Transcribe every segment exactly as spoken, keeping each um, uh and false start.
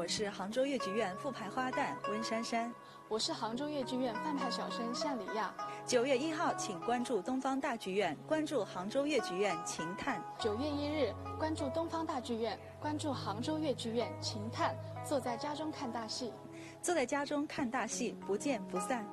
我是杭州越剧院副排花旦温珊珊。我是杭州越剧院范派小生夏里亚。九月一号，请关注东方大剧院，关注杭州越剧院《情探》。九月一日，关注东方大剧院，关注杭州越剧院《情探》，坐在家中看大戏。坐在家中看大戏，不见不散。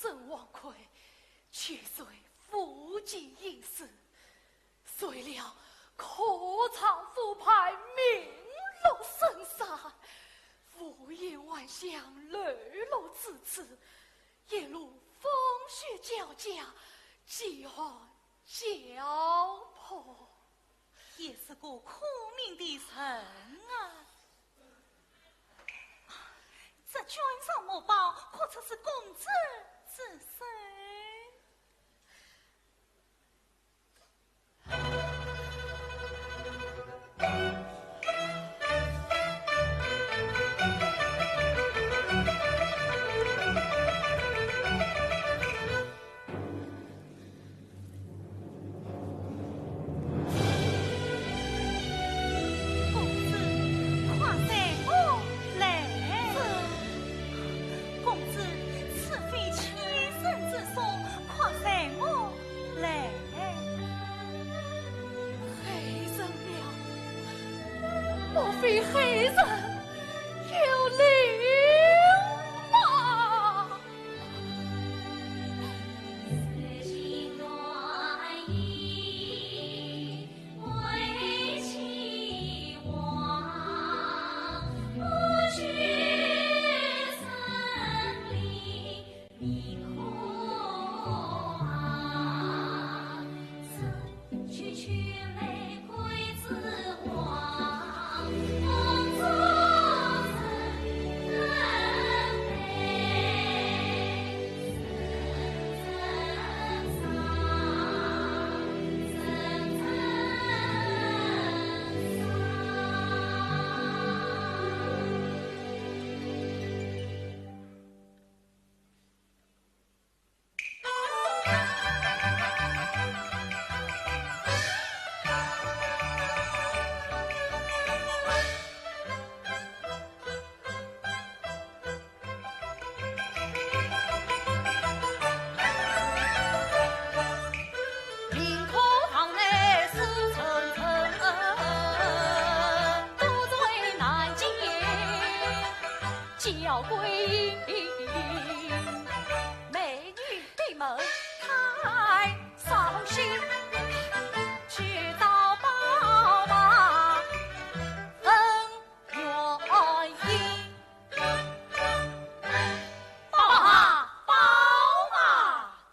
身王魁，去岁无计于事，遂了科场副牌，名落孙山，无言还乡，流落至此，一路风雪交加，饥寒交迫。也是个苦命的人啊。这卷上墨宝，可曾是公子之手？公子，快随我来。公子，此非轻生之所，快随我来。黑人了，莫非黑人有灵吗？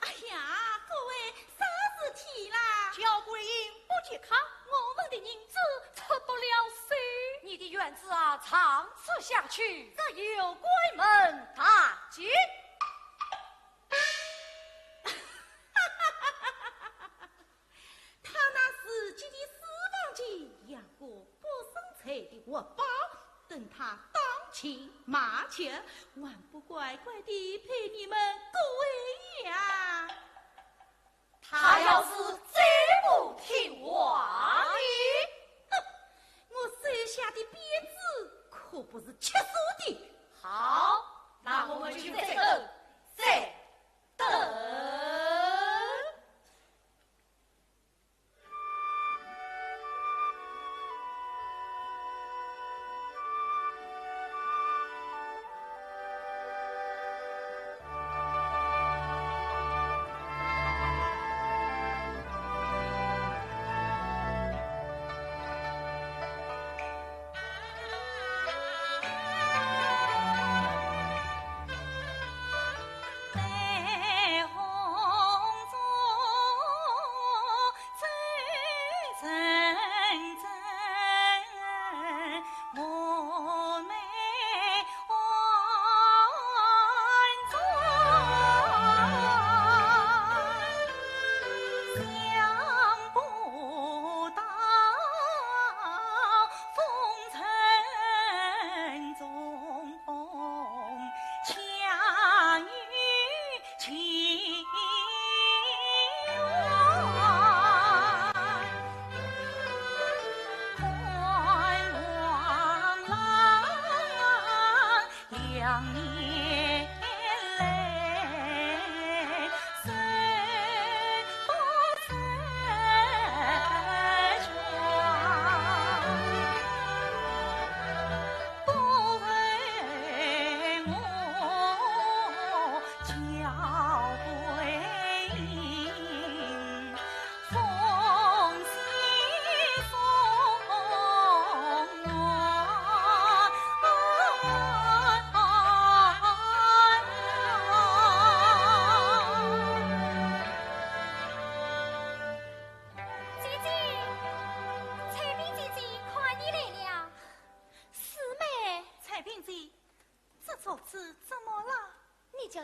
哎呀，各位，啥事体啦？敫桂英不健康，我们的银子出不了手。你的院子啊，长此下去，这又关门大吉。他拿自己的私房钱养活不生财的活宝，等他当亲卖亲，还不乖乖地配你们各位呀？他要是再不听话呢？哼，我手下的鞭子可不是吃素的。好，那我们就再等，再等。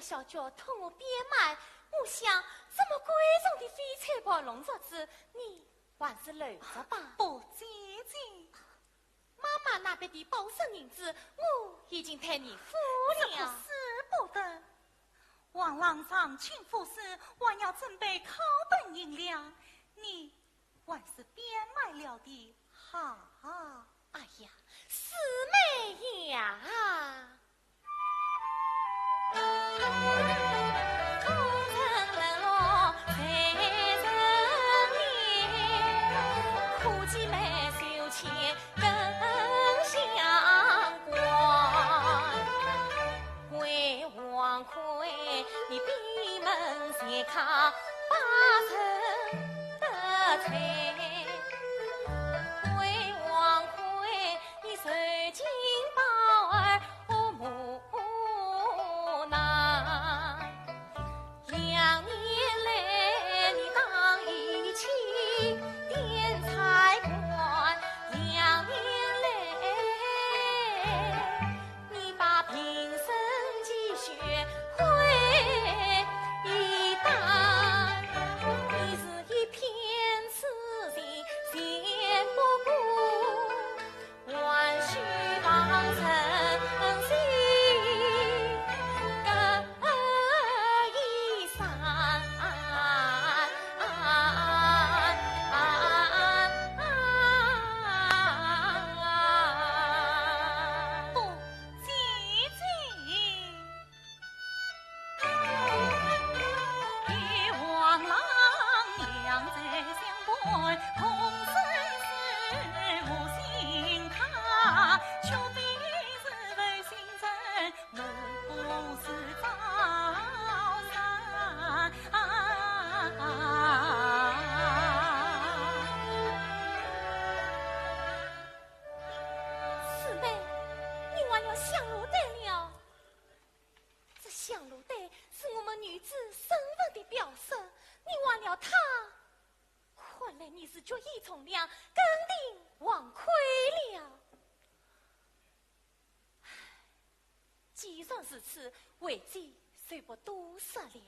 小姐托我变卖，我想这么贵重的翡翠盘龙镯子，你还是留着吧。不，姐姐。妈妈那边的宝石银子，我已经替你付了。这可使不得。王郎上京赴试，还要准备考本银两，你还是变卖了的好。哎呀，四妹呀！ 四妹，你还要香炉对了。这香炉对是我们女子身份的表示，你还了它，看来你是决意从良，肯定忘亏了。 既然如此，为姐就不多说了。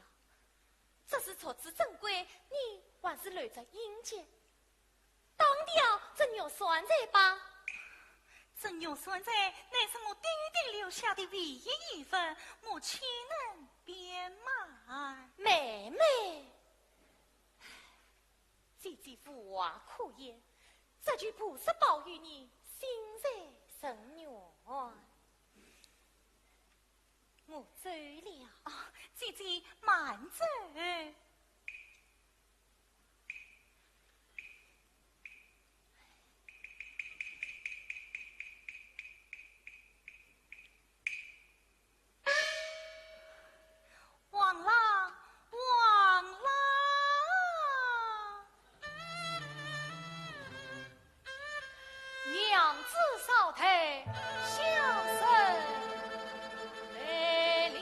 这是镯子珍贵，你还是留着应节，当掉这玉簪钗吧。这玉簪钗乃是我爹爹留下的唯一遗物，我岂能变卖？妹妹， 姐姐无话可言，只求菩萨保佑你心愿成愿。我走了。哦，姐姐慢走。 王郎，王郎！娘子少退，小生来了。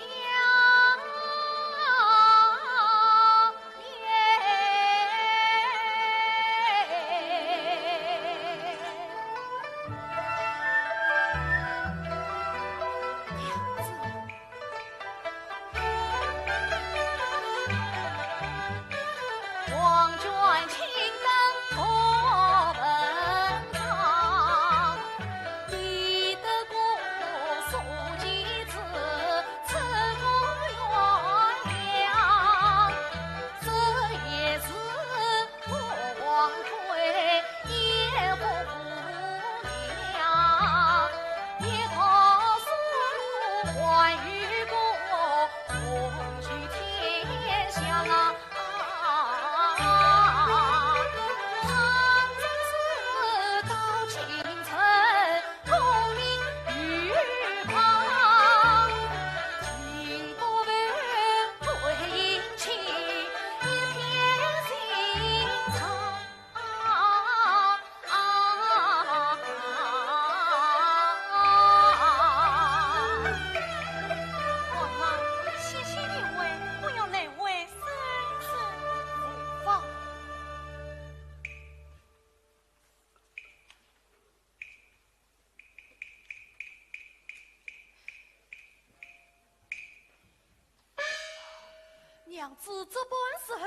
娘子这般时候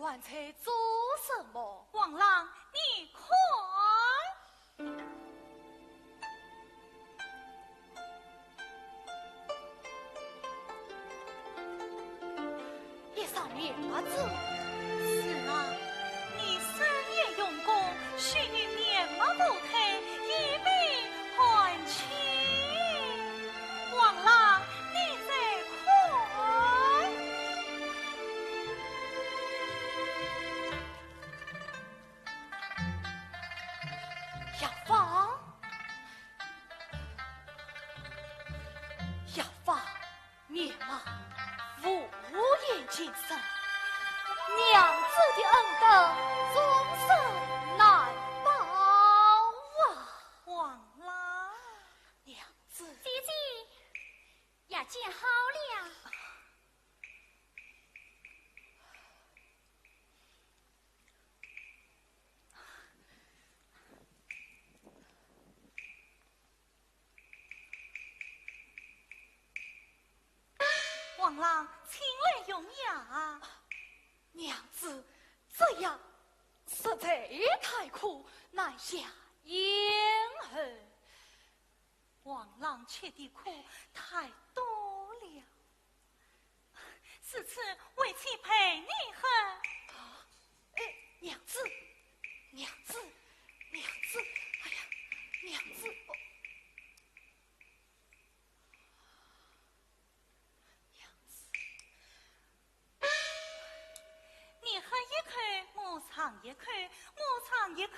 还在做什么？王郎，你看。 一双棉袜子。是啊，你深夜用功，须与棉袜不脱，以备寒气。王郎，你再看。药方，药方。 棉袜，无言轻声，娘子的恩德，终身难报啊！王郎。娘子。姐姐，药煎好了。 王郎，请来用药。娘子，这药实在太苦，难下咽喉。王郎吃的苦太多了。 如此，为妻陪你喝。啊，哎，娘子，娘子，娘子，哎呀，娘子，哦，娘子。你喝一口，我尝一口，我尝一口，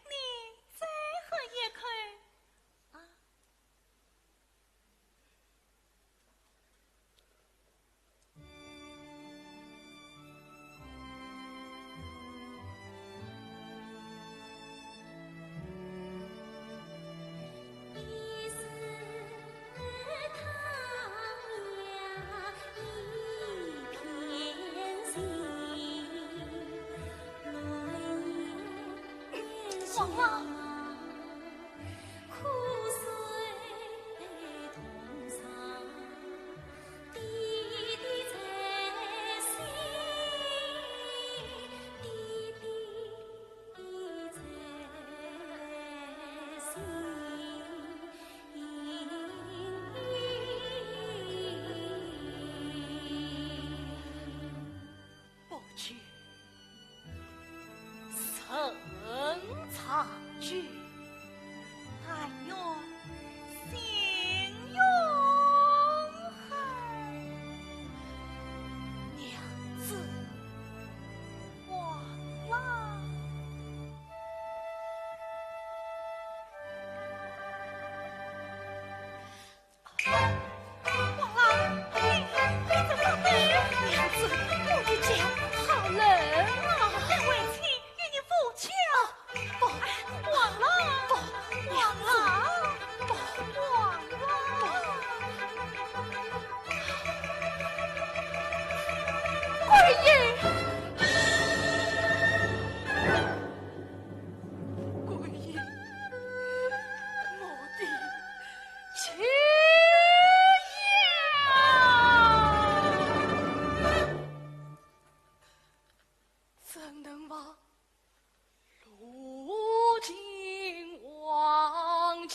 你再喝一口。啊。不知 人长久，但愿心永恒。娘子。王郎。 王郎，你，你怎么会？娘子，我的脚好冷啊！待为妻与你敷脚。不，哎，王郎，不，王郎，不，王郎。桂英。 桂英，我的青眼啊！怎能忘路尽望前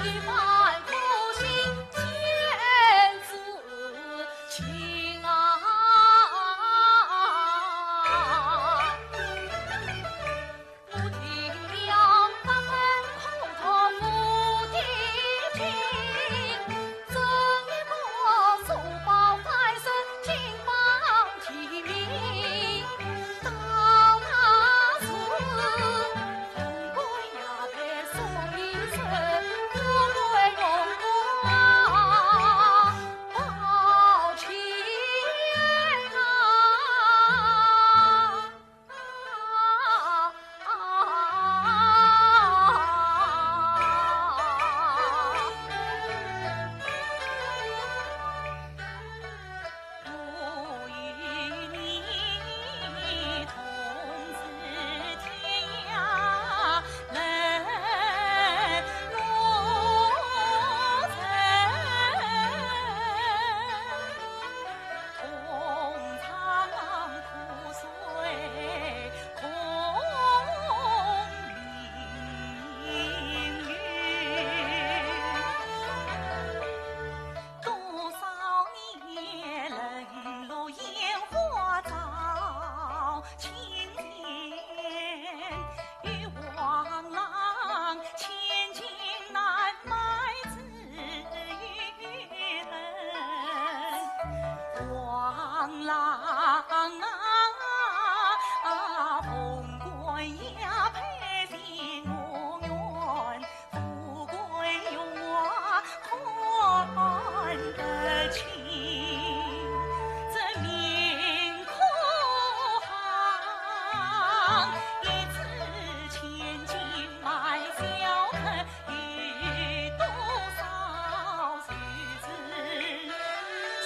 一番苦心千次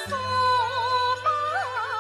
喏，喏，喏，喏，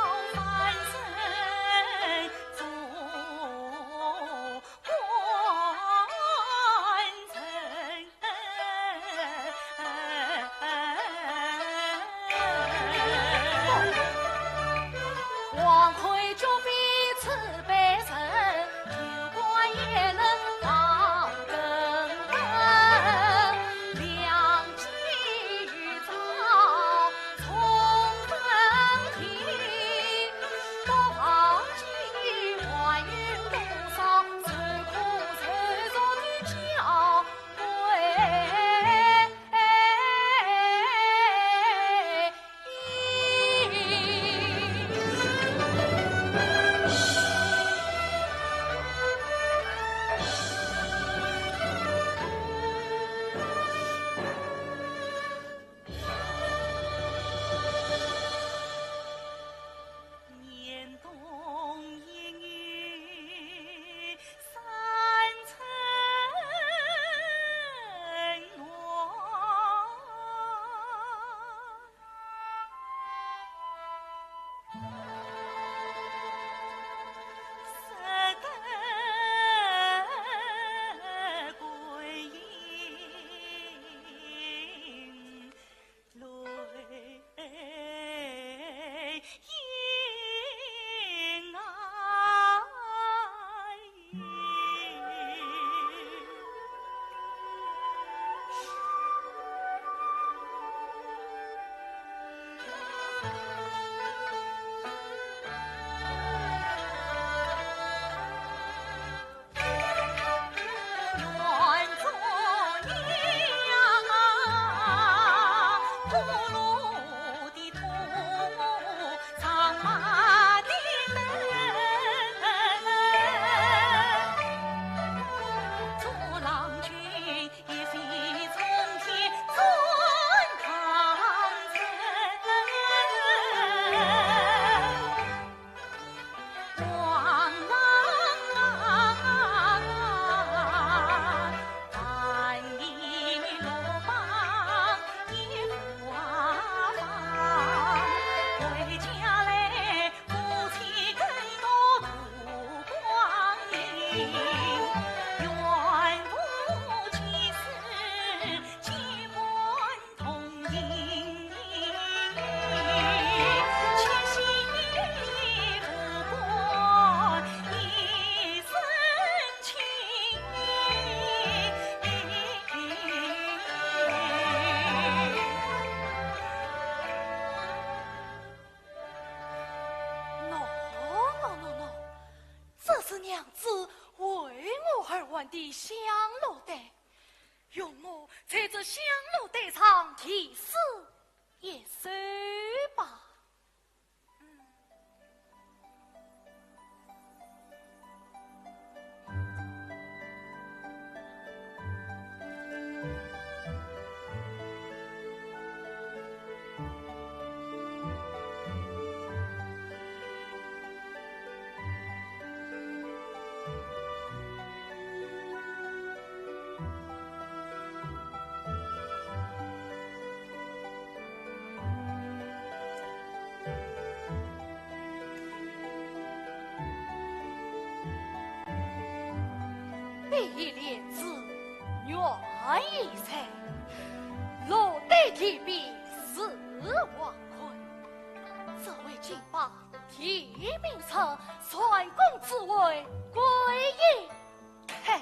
这是娘子为我而换的香炉袋，容我在这香炉袋上题诗一首吧。碧莲子，愿意哉，炉袋题笔是王魁，这位竟把题名称传公子为桂英。嘿，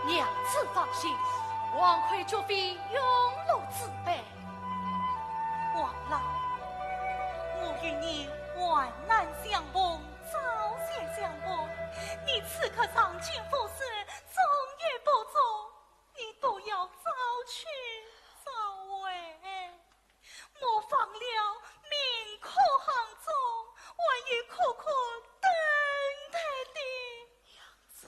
娘子放心，王魁绝非庸碌之辈。王郎，我与你患难相逢，朝夕相伴，你此刻上京赴试，中与不中，你都要早去早回。莫忘了明科行中，还有苦苦等待的娘子。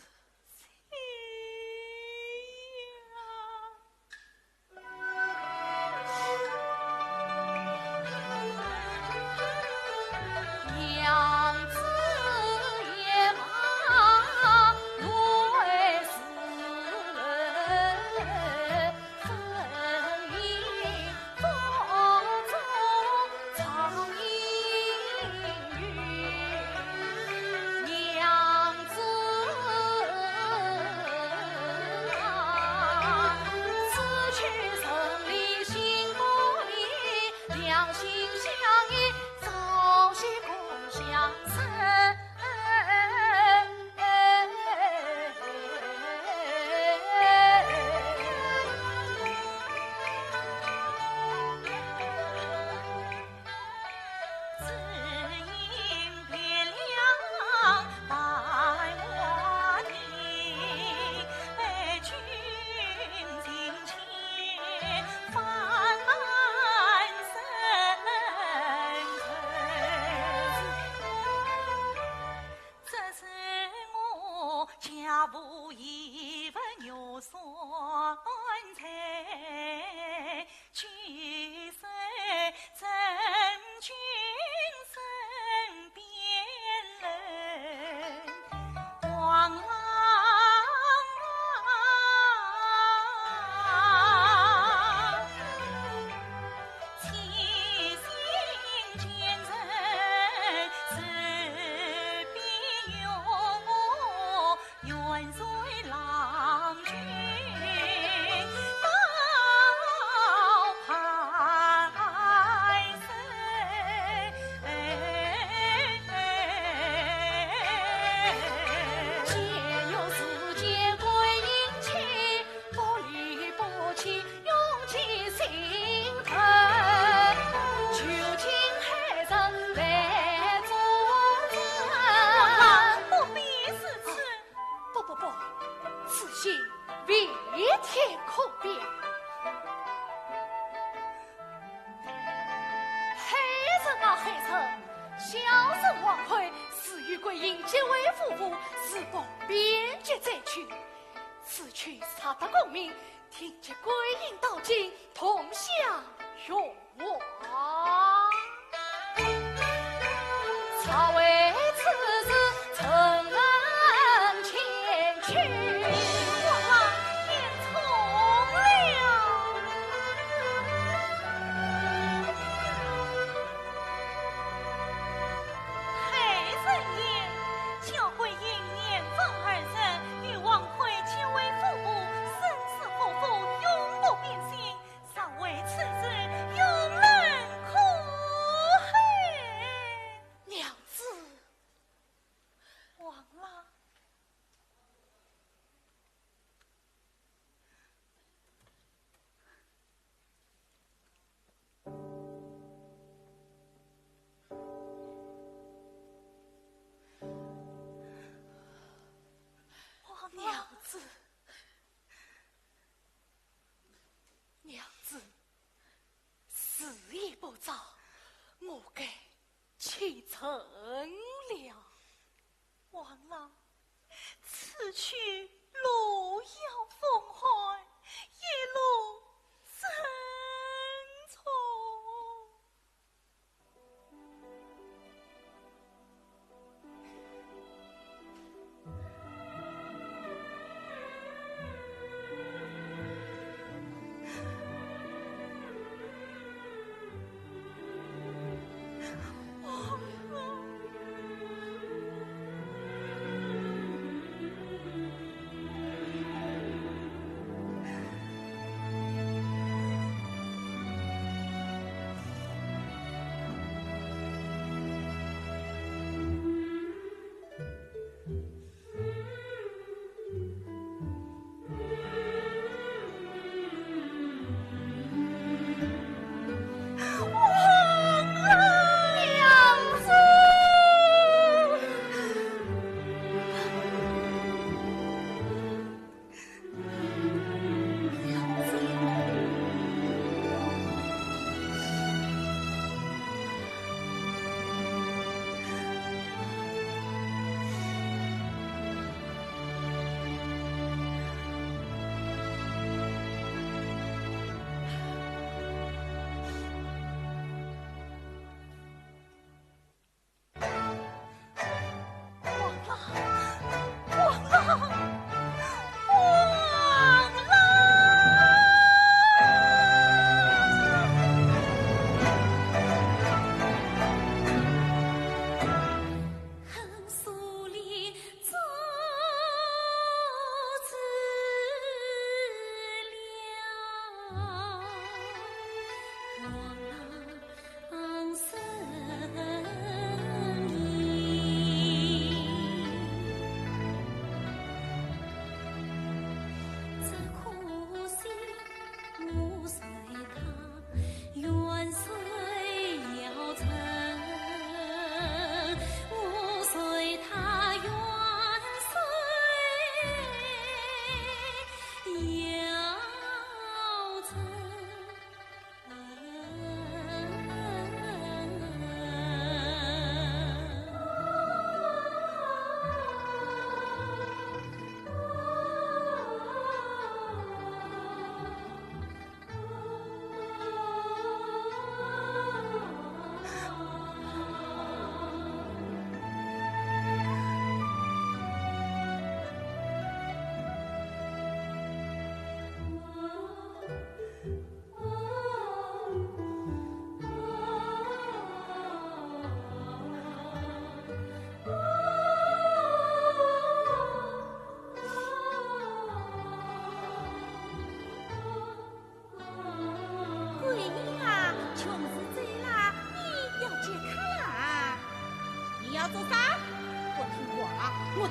王郎，不必如此。不不不，此信未填可表。黑人啊黑人，小人王魁自幼归隐，结为夫妇，自奉边疆采萍。此去实得功名，定及归隐到京，同享荣华。 娘子。娘子。 娘子，时已不早，我该启程了。王郎，此去路遥风寒，一路珍重。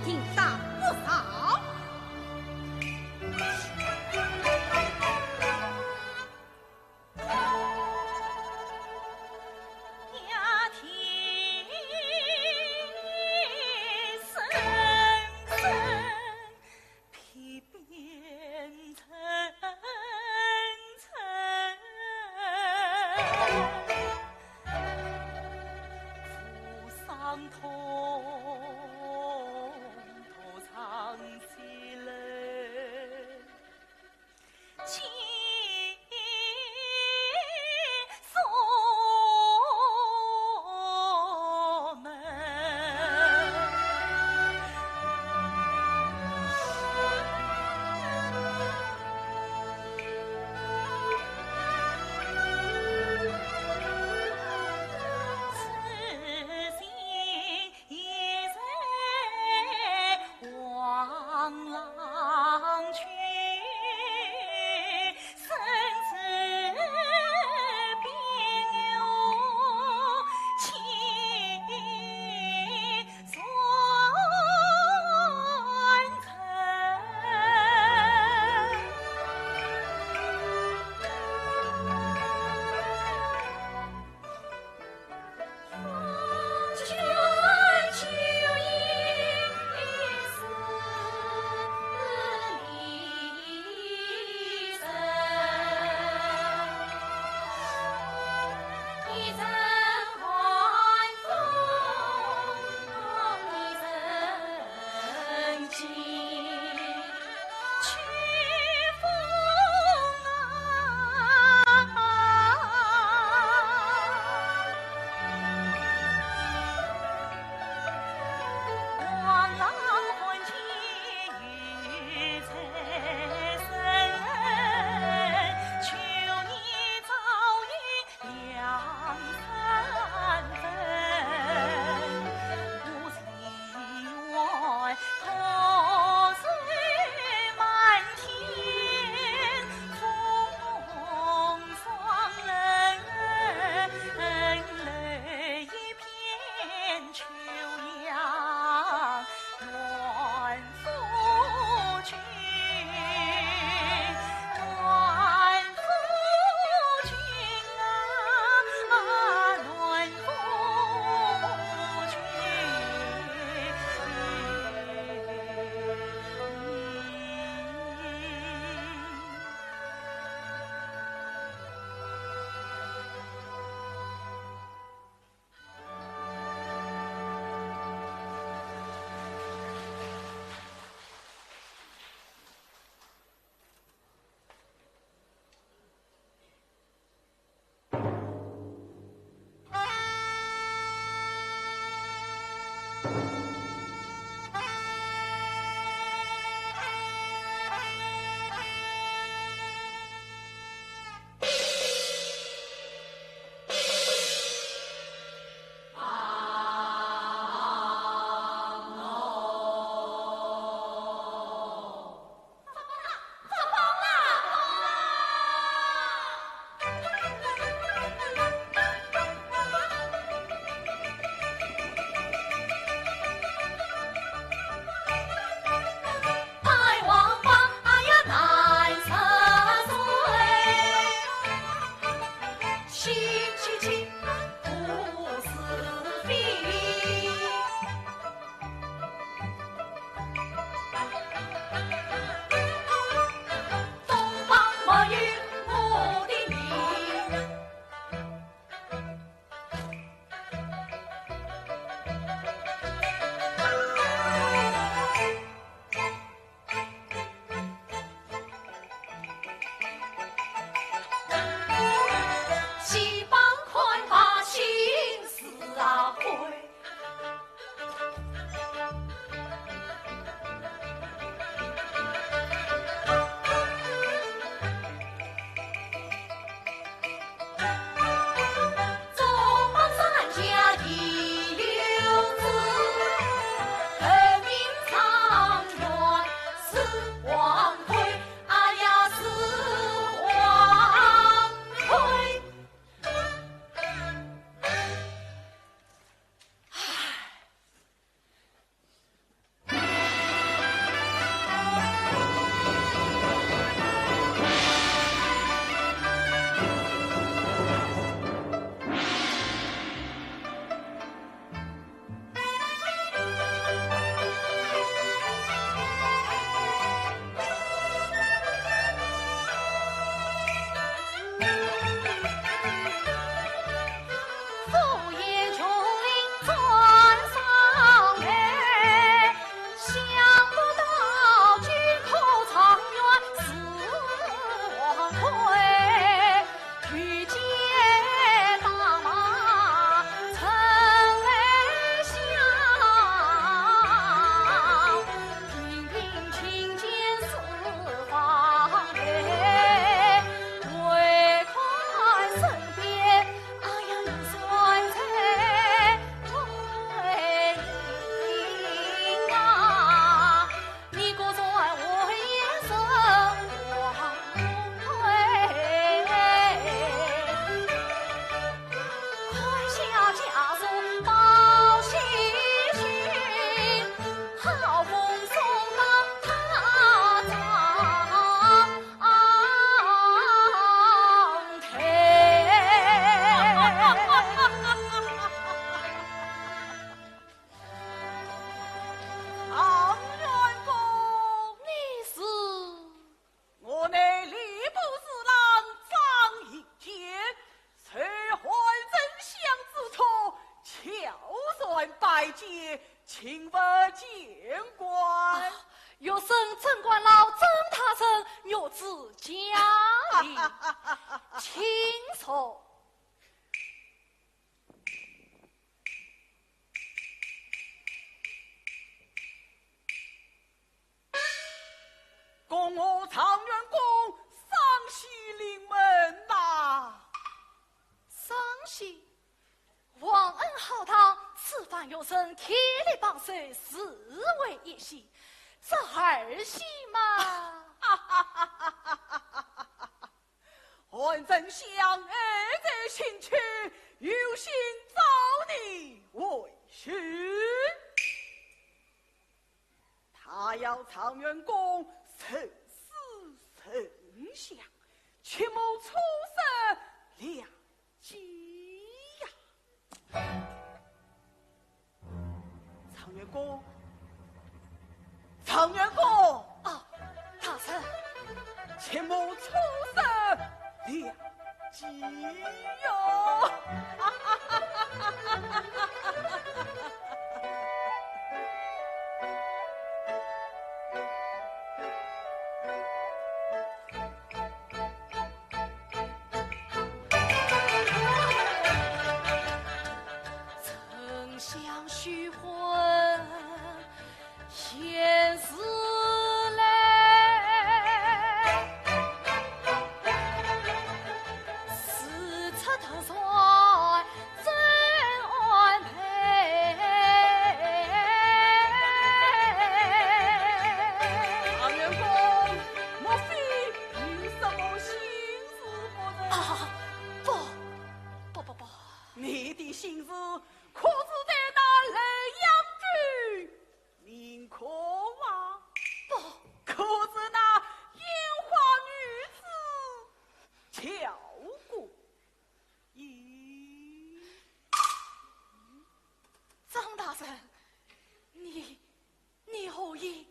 情大不饶。官老曾大人玉指嘉令，请坐。恭贺状元公双喜临门呐！双喜？ 皇恩浩荡，此番有人鼎力保守，自为一喜，这二喜嘛……哈哈哈哈哈哈！韩丞相爱在心间，有心召你回巡。 他要状元公受赐丞相，切莫错失良机呀！状元公，状元公！啊，大人。切莫错失良 机哟！丞相许婚， 贤士来，赐出大帅真安排。状元公，莫非有什么心事不成？啊，不，不，不，不。你的心事可是在那莱阳郡 明可啊？不。可是那烟花女子乔姑爷？张大人，你，你何以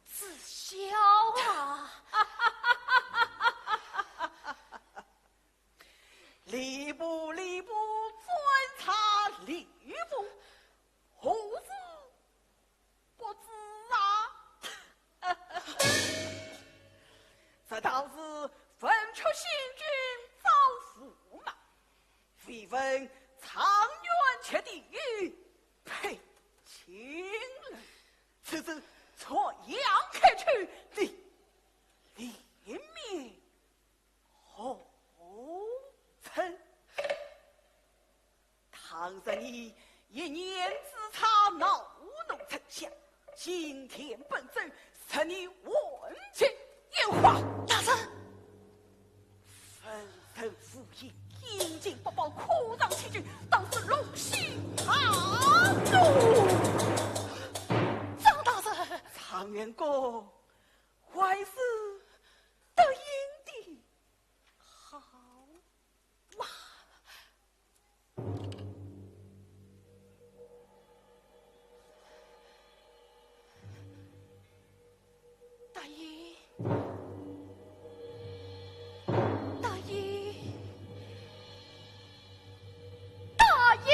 自笑啊？吏部，吏部，专查吏部，何事 不知啊。这道是文曲星君招驸马，未问状元及第，配青楼，此事传扬开去，里，里面何存？ 倘若你一念之差恼怒丞相，今天本奏，赦你万金烟花。大人！文人武艺，阴间不报，可伤其君，当是龙戏啊！张大人！状元公，还是得应的。好。 哇！大爷，大爷，大爷！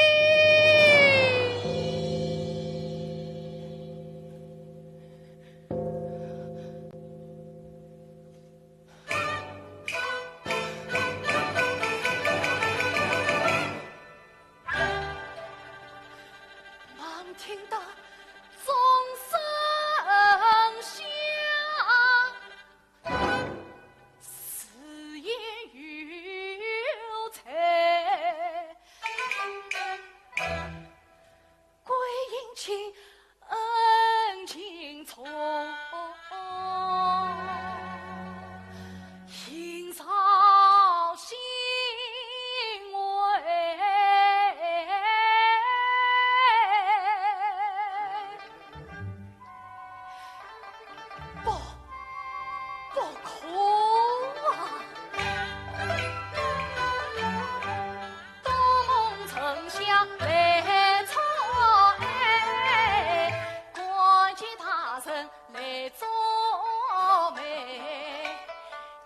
忙听得钟声响，自言有罪。 桂英请恩情重，莺草新围。 不，不可啊！多蒙丞相来错爱，官居大人来作媒。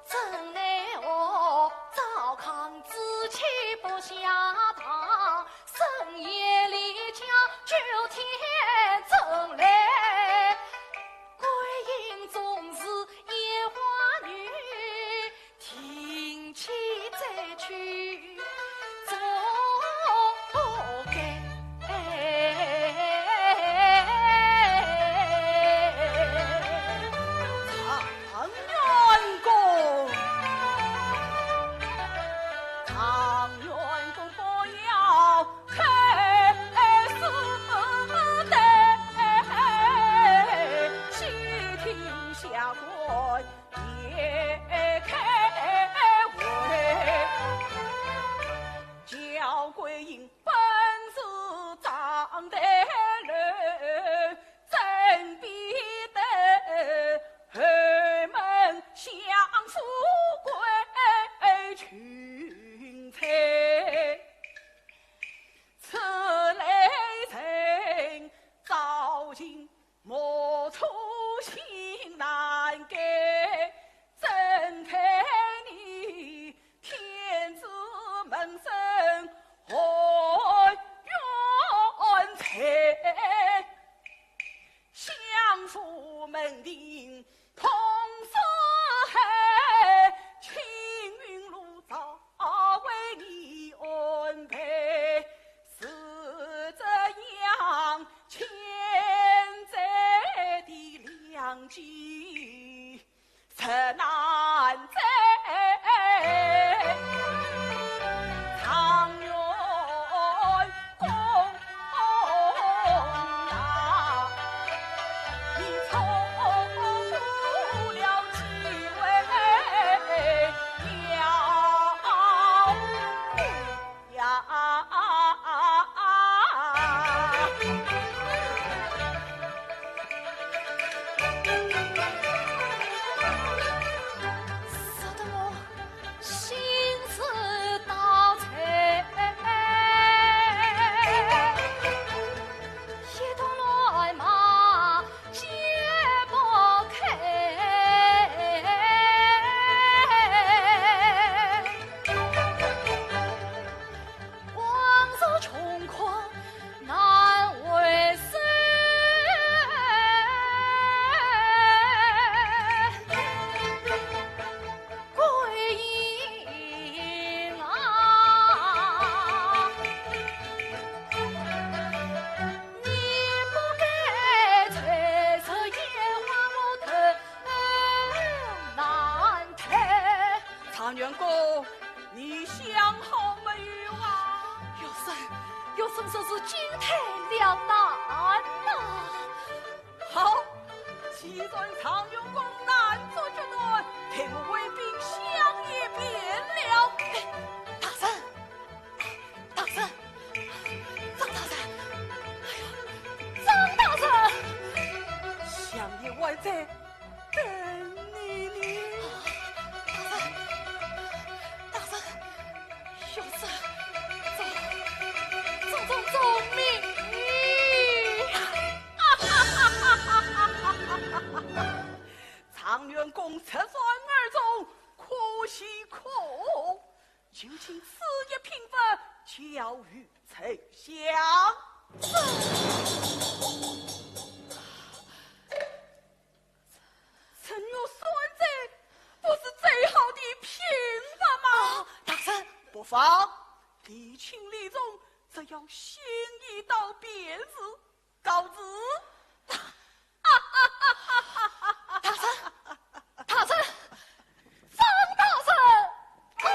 怎奈何赵匡志气不下堂，深夜离家九天走来，桂英总是难在状元宫啊，你错过了机会了呀。 状元公，你想好没有啊？学生，学生真是进退两难呐。好，既然状元公难做决断，待我回禀相爷便了。哎，大人，大人，张大人，哎呀，张大人！相爷还在等你呢。大人，大人，学生，遵，遵，遵命。状元公出山而中，可喜可贺。 就请赐一品文交与丞相。程玉山这不是最好的品文吗？啊，大人。不妨，礼轻礼重，只要心意到便是。 告辞。大人，大人，张大人！啊，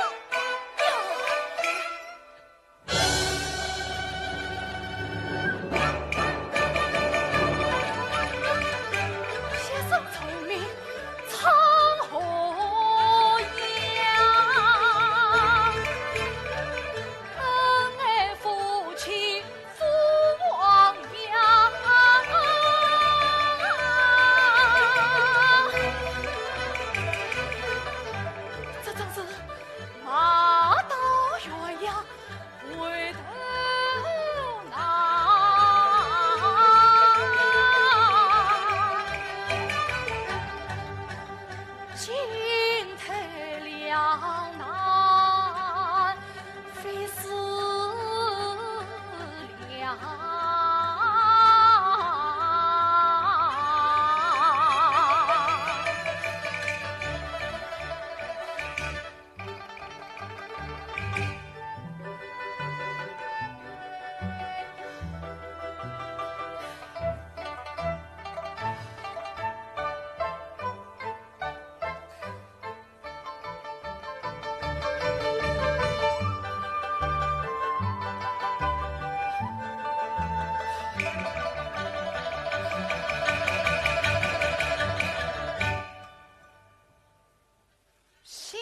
学生聪明， 这正是马到元阳回头难。进退两难，非是 襄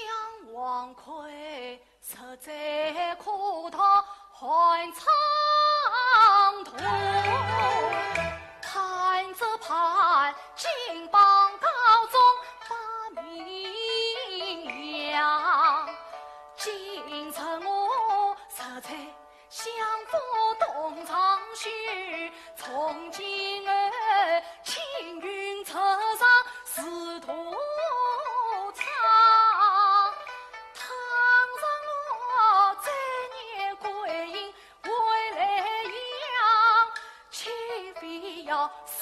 王魁，实在可道寒窗痛。看这潘金榜高中把名扬，今日我实在 相府东窗事，从今后青云直上是途长。倘若我再念桂英回莱阳，岂非要自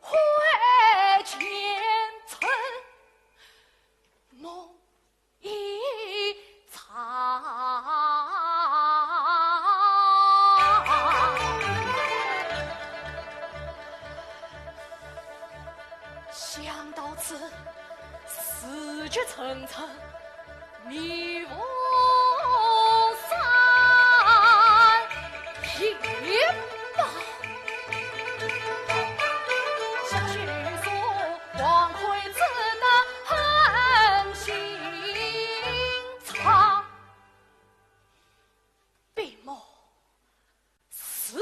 毁前绝层层迷雾山，一把小许说光辉之的很心肠。闭目 是。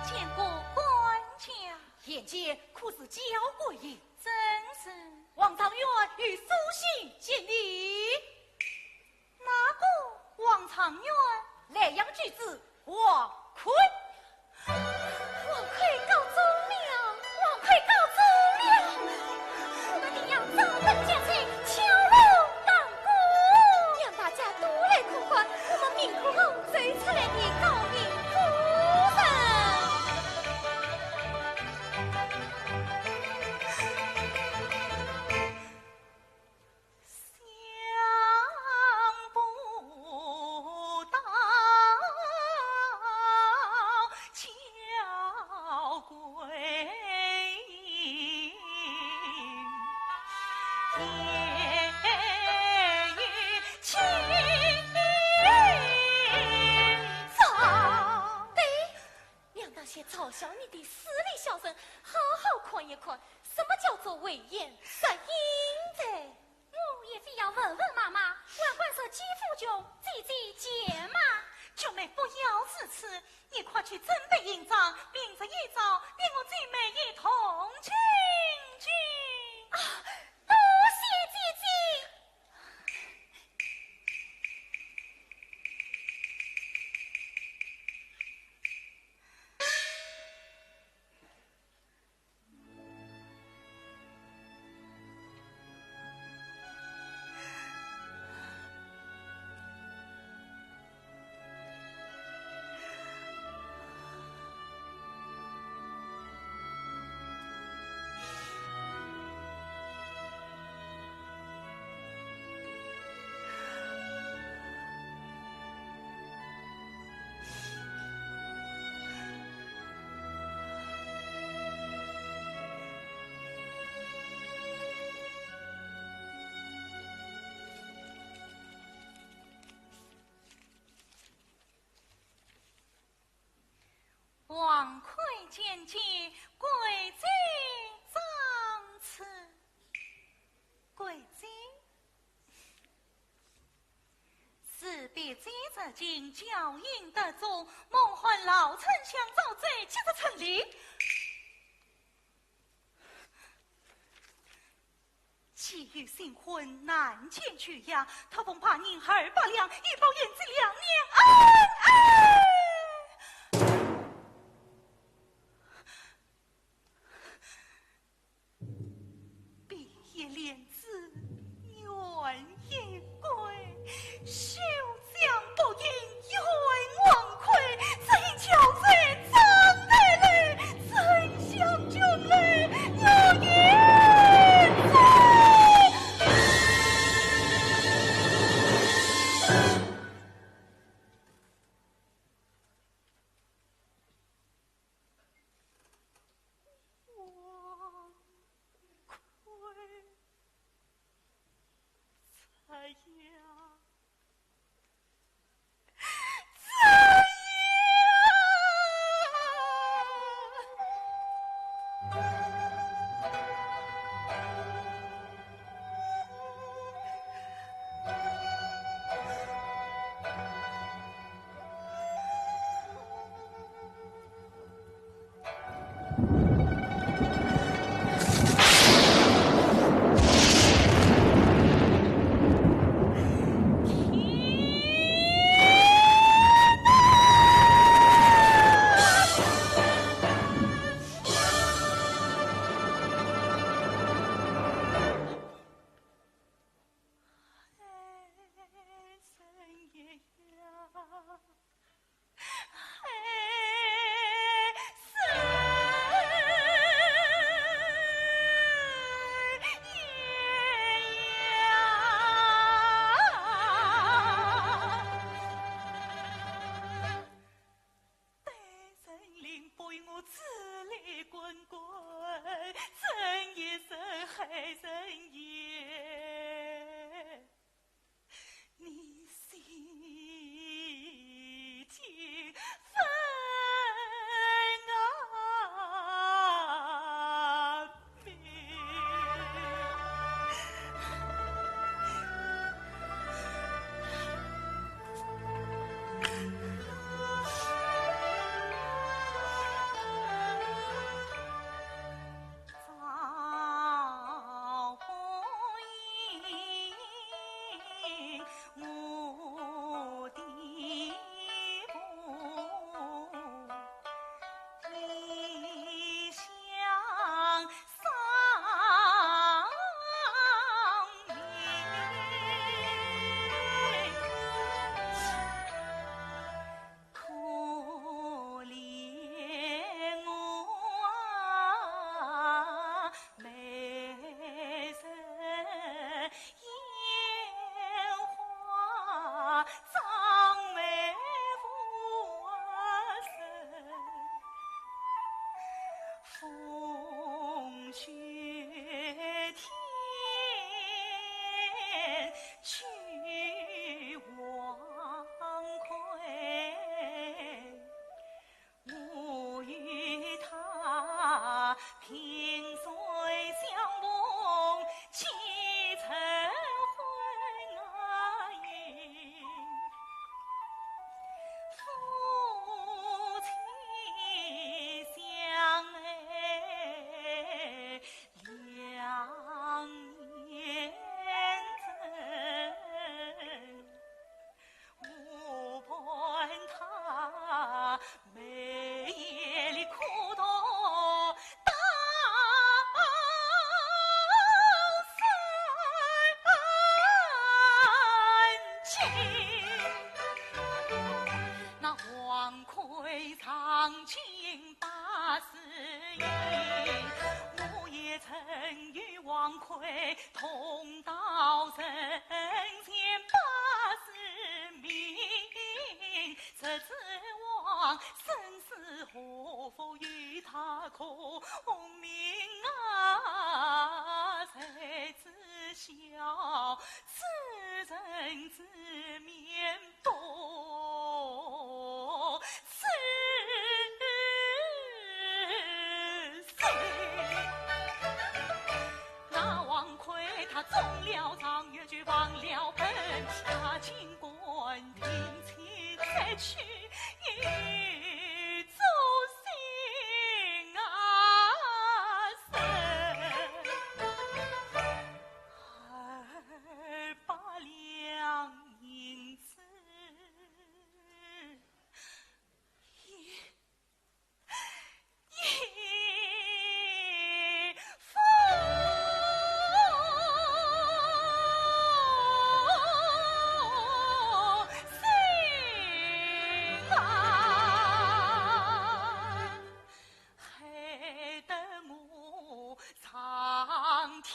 见过官家。眼前可是焦桂英？正是。王状元有书信见你。哪个王状元？莱阳举子王魁。 王魁告状了，王魁告状了！我们的杨张本将军敲锣打鼓，让大家都来看看，我们命苦后走出来的诰命夫人。 想不到焦桂英也有情哉。对，让那些嘲笑你的势利小人好好看一看，什么叫做危言耸听哉。 我也非要问问妈妈，还敢说姐夫穷，姐姐贱吗？菊妹不要如此，你快去准备行装，明日一早带我姐妹一同进京。啊，多谢姐姐。 王魁见驾，跪在长处。跪在 事必至，如今焦英得中，蒙唤老丞相赵州，即日成礼。既有新婚，难见旧压，特封白银二百两，以报贤侄两年恩爱。 闭月莲子，愿也归。休将白银还王魁，只因焦瑞长得来，丞相军令有言哉。 王魁，怎样？怎样？海人言，你心听分啊明。 可怜我啊，美人眼花，双眉无神。 风雪天，去王魁。我与他萍水相逢，几曾婚啊姻。 夫妻相爱两年整，我伴他每夜里苦读 当三更。那王魁常进八字营，我也曾与王魁同到阵前八字名。 这子王生死祸福与他共命啊，谁知晓此人知面不知心。 那王魁他中了状元就忘了本，他竟敢定亲再娶，一种心啊神。二百两银子也 也不行啊，害得我上天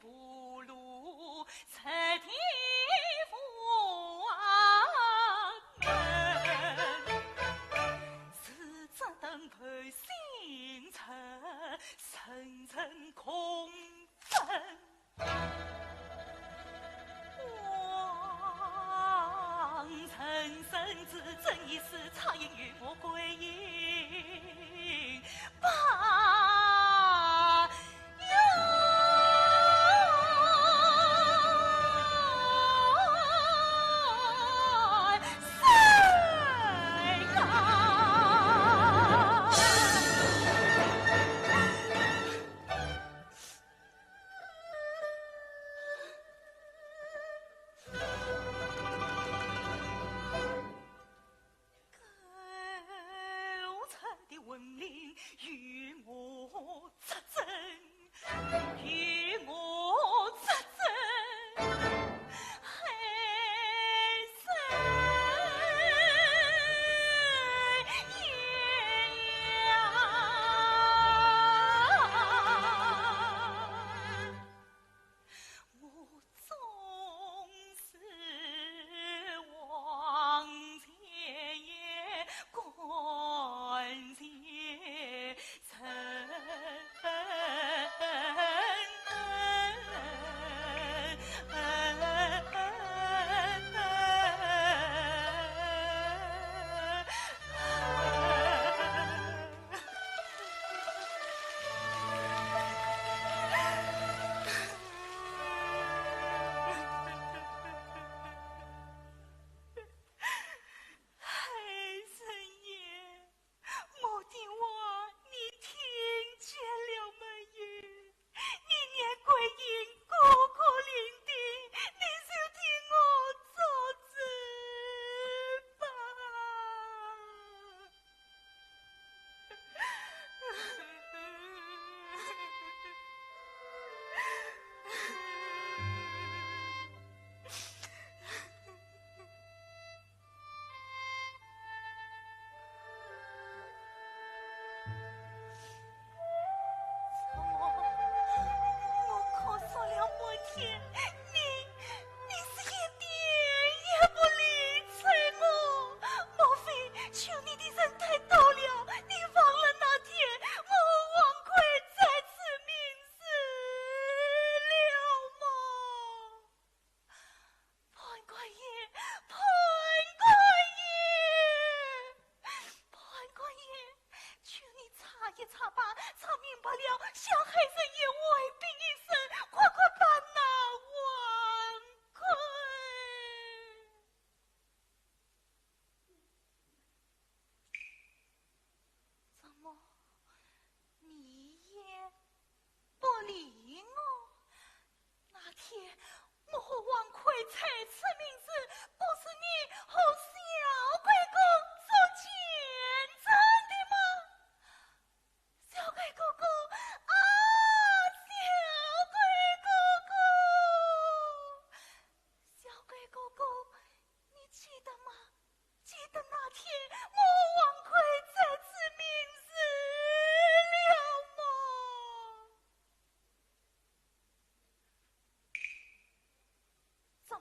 无路， 在地无门，自责登门心沉，深深恐分。望人生子，正义是差人与我归隐。 罢了。狗贼的魂灵与我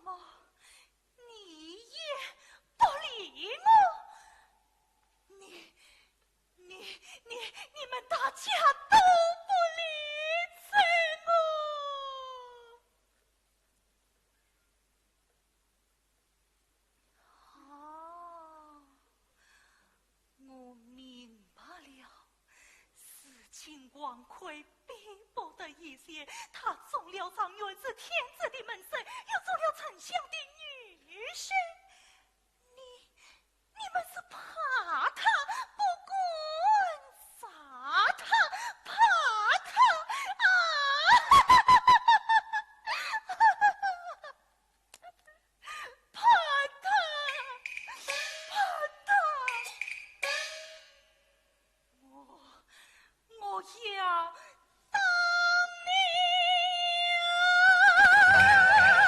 么，你也不理我？你、你、你、你们大家都不理睬我？啊，我明白了。 如今王魁比不得一切，他中了状元是天子的门生，又中了丞相的女婿。你、你们是怕他，不敢杀他，怕他啊！ 怕他，怕他！我、我要打你啊！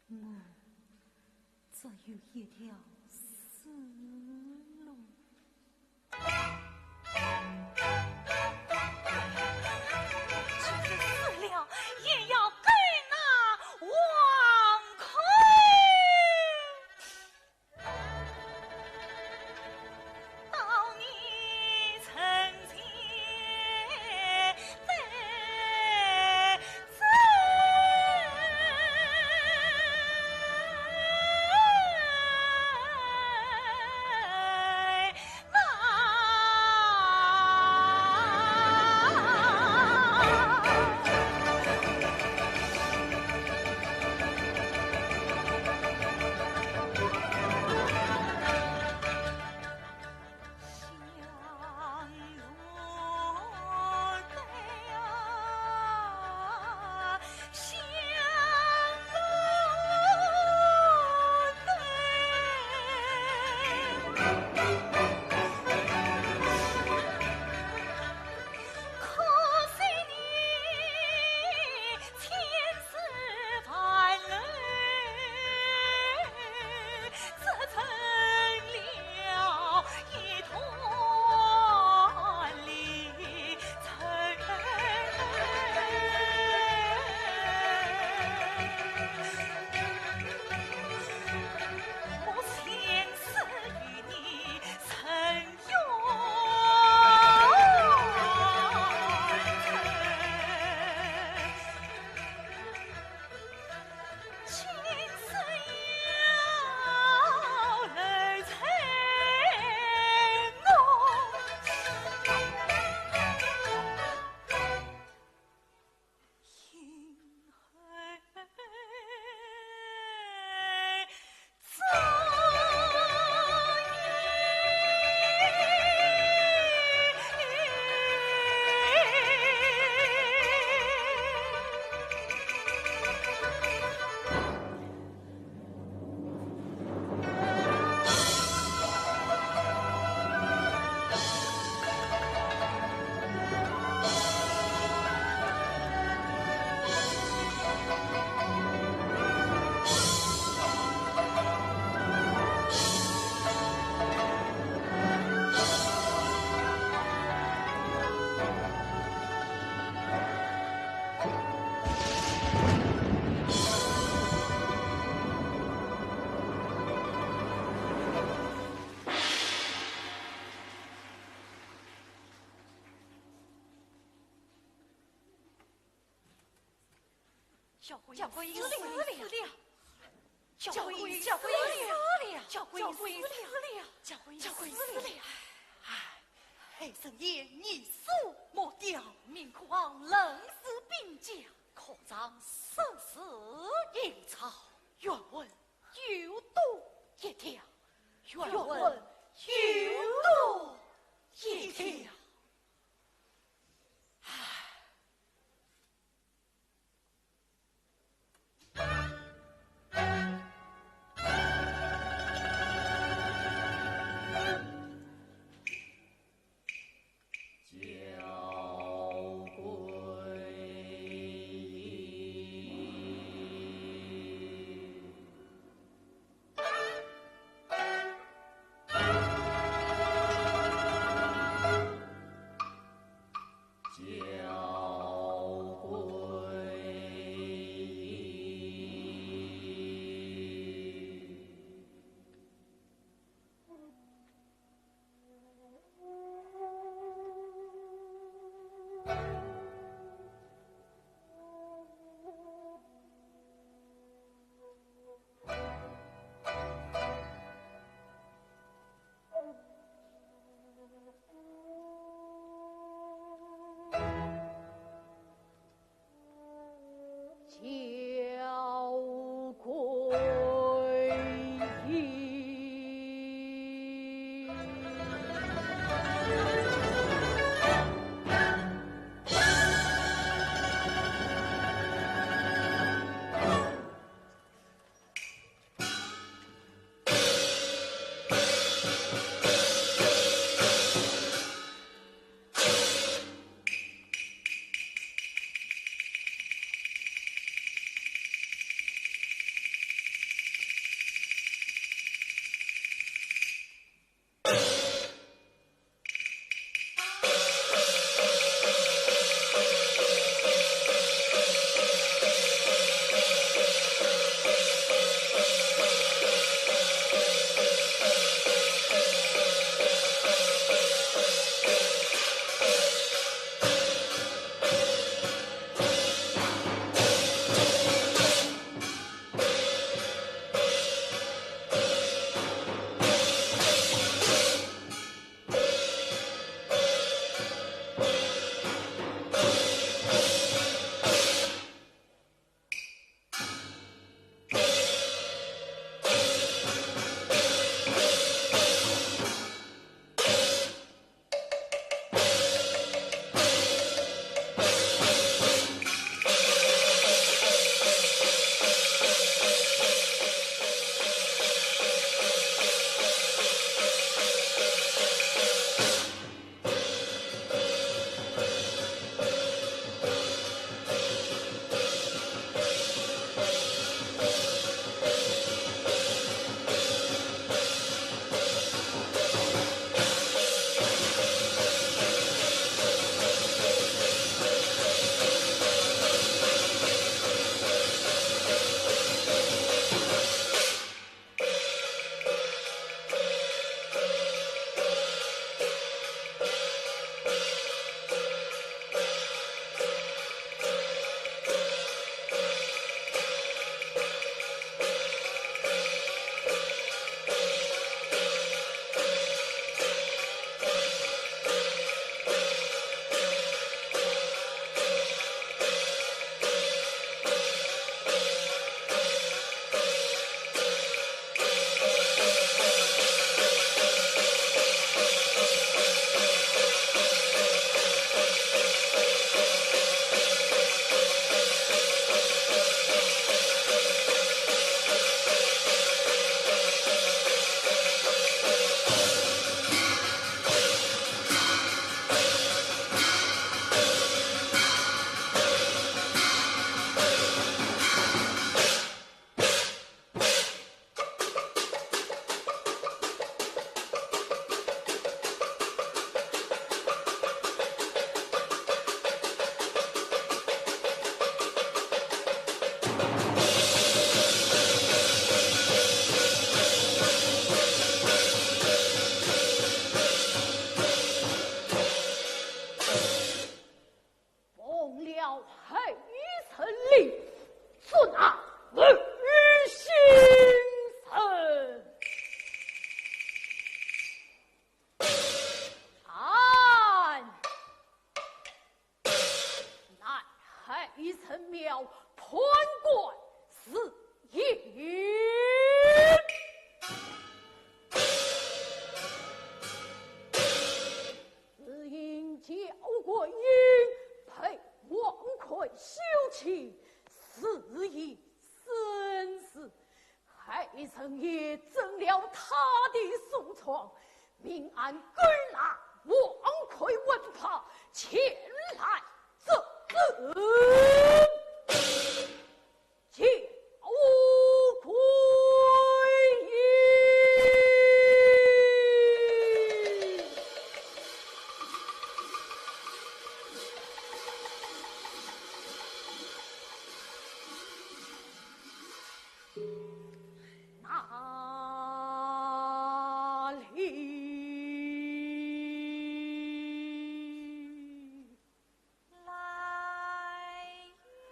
我只有一条死路。即使死了，也要跟那王魁。 小桂英死了，小桂英，小桂英死了，小桂英死了，小桂英死了。哎，黑生烟，你死莫掉，明窟巷冷死兵将，科场生死一场，冤魂又多一条，冤魂又多一条。唉。人也准了他的书状，命俺勾拿王魁文豹前来作证。见过贵爷。哪里来也？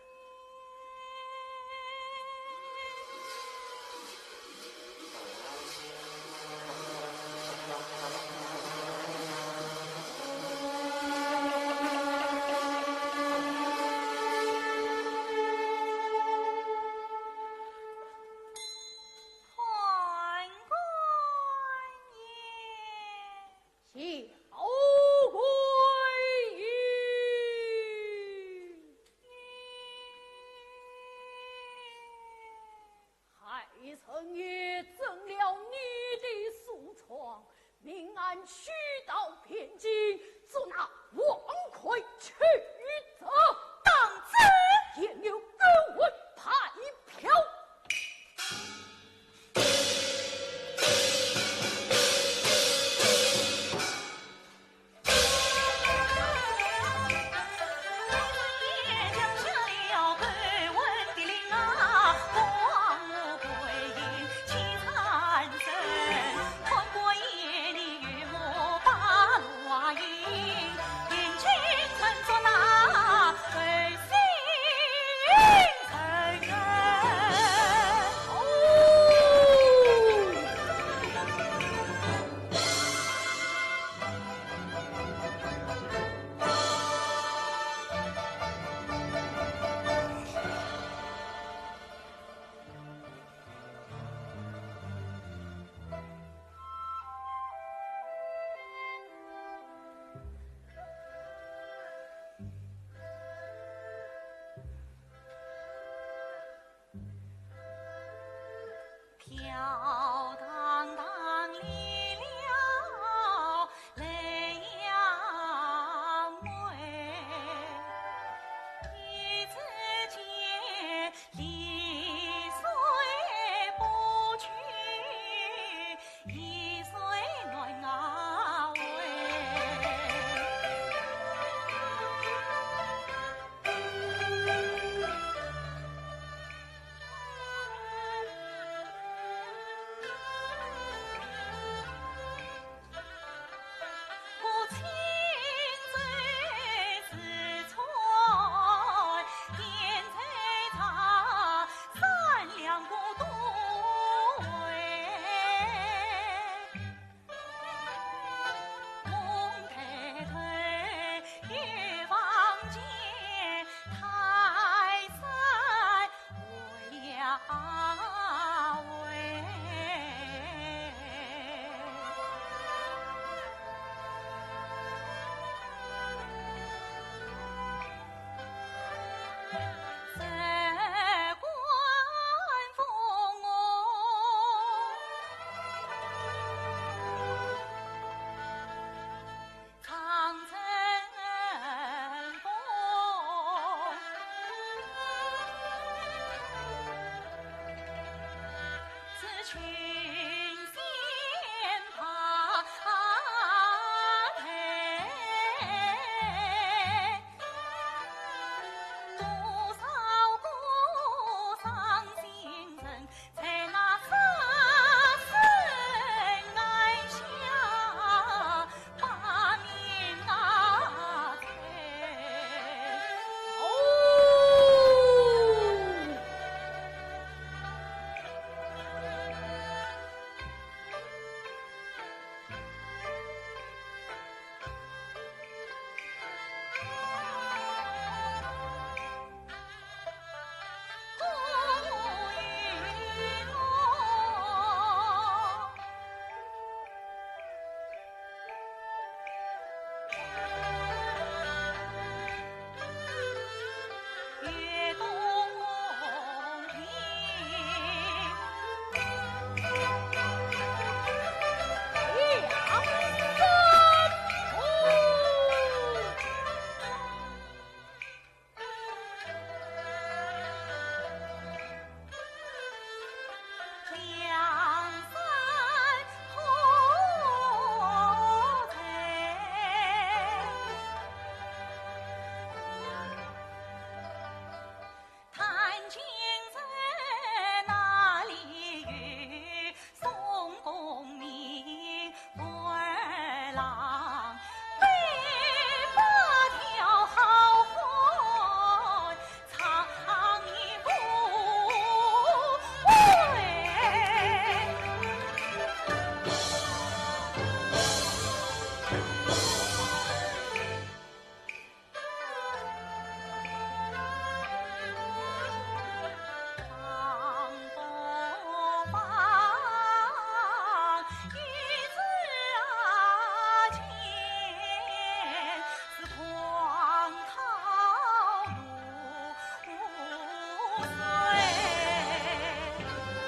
判官爷。小鬼也。害人也准了你的书状，命俺取到汴京，捉拿王魁去斩。当真？也有勾文派票。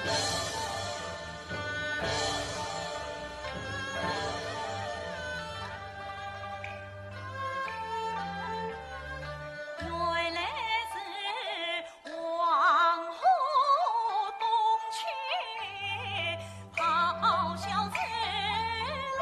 原来是黄河东去咆哮声嘞。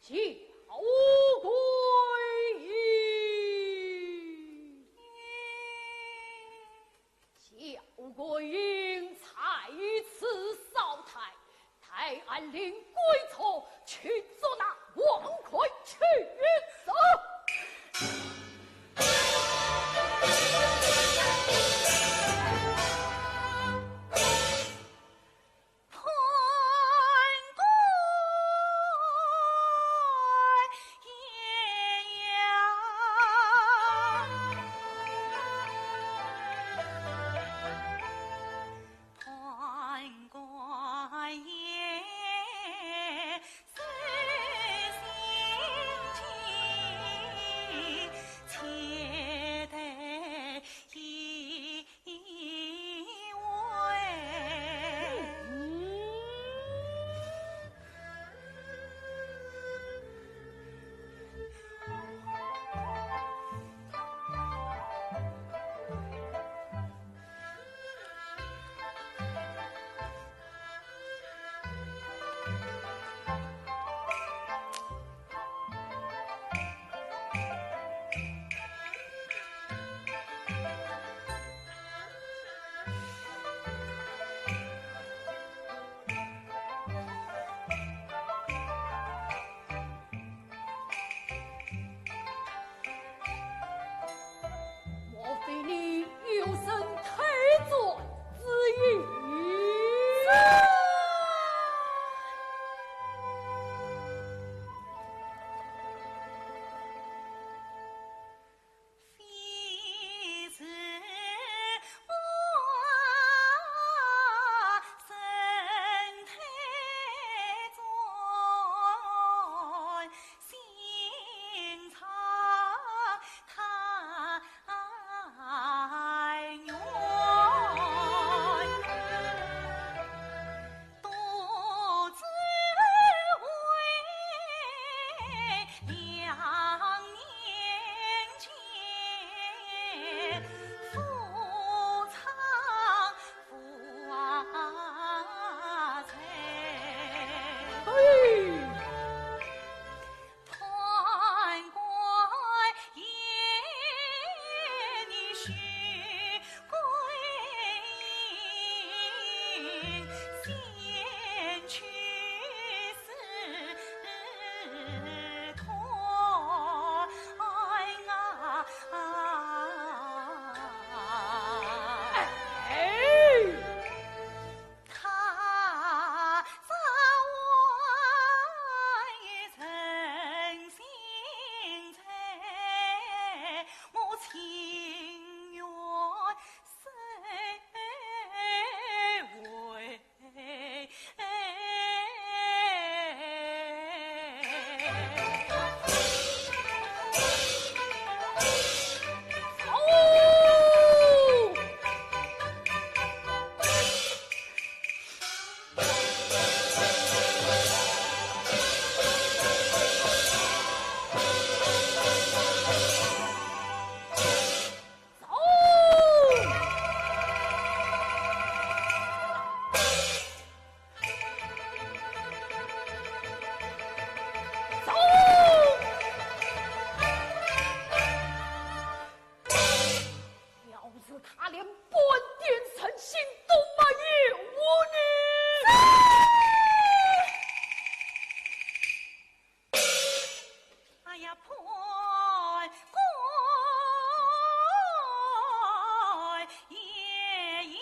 敫桂英。敫桂英在此，少太，带俺领归车去捉那王魁去斩。莫非你有人推转之意？要是他连半点诚信都没有呢？哎呀，判官爷爷。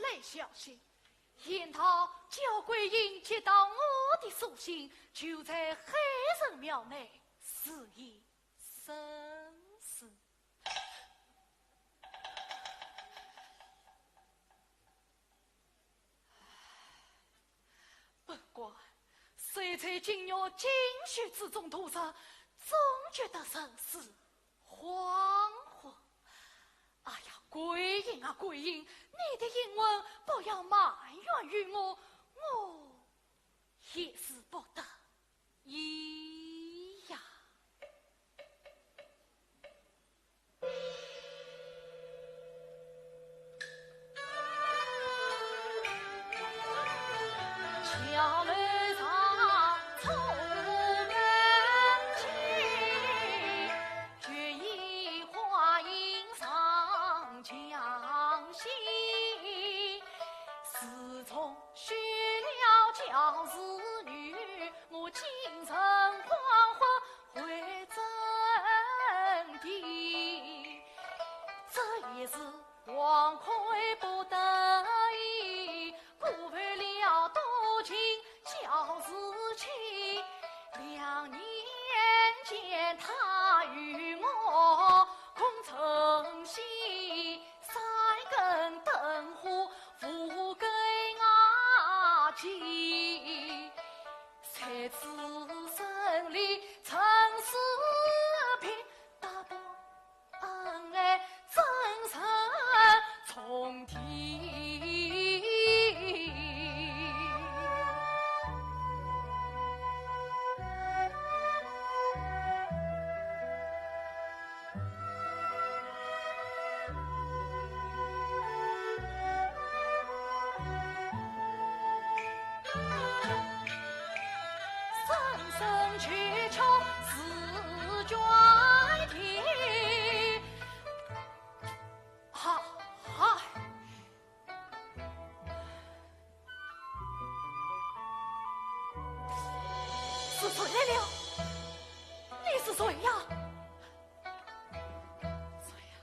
来小心，言道焦桂英接到我的书信，就在海神庙内自缢身死。 不过，谁在金玉金须之中度日，终觉得人世恍惚。哎呀，桂英啊，桂英，你的英魂不要埋怨于我，我也是不得已呀。 我精神恍惚回正地，这也是王魁不得已，辜负了多情焦如漆。两年前他与我共乘西，三更灯火五更啊起。 谁知生理成死病，大伯恩爱真神重提。 声声求求是捐田。哈哈，是谁来了？你是谁呀？谁呀？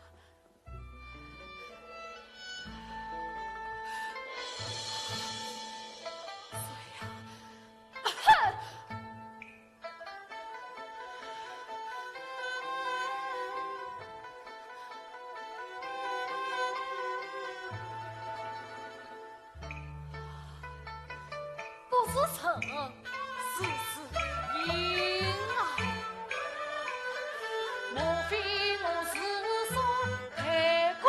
不是人，是鬼啊！莫非我是所配鬼？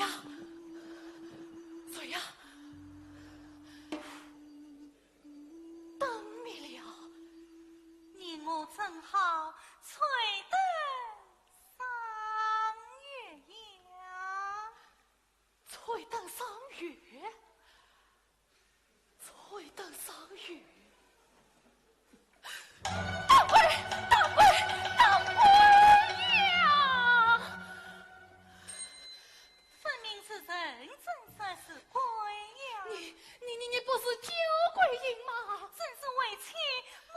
呀，谁呀？灯灭了。你我正好吹灯赏月呀。吹灯赏月？ 吹灯赏月。大鬼，大鬼，大鬼呀！分明是人，怎说是鬼呀？你，你，你，你不是酒鬼影吗？真是为妻我。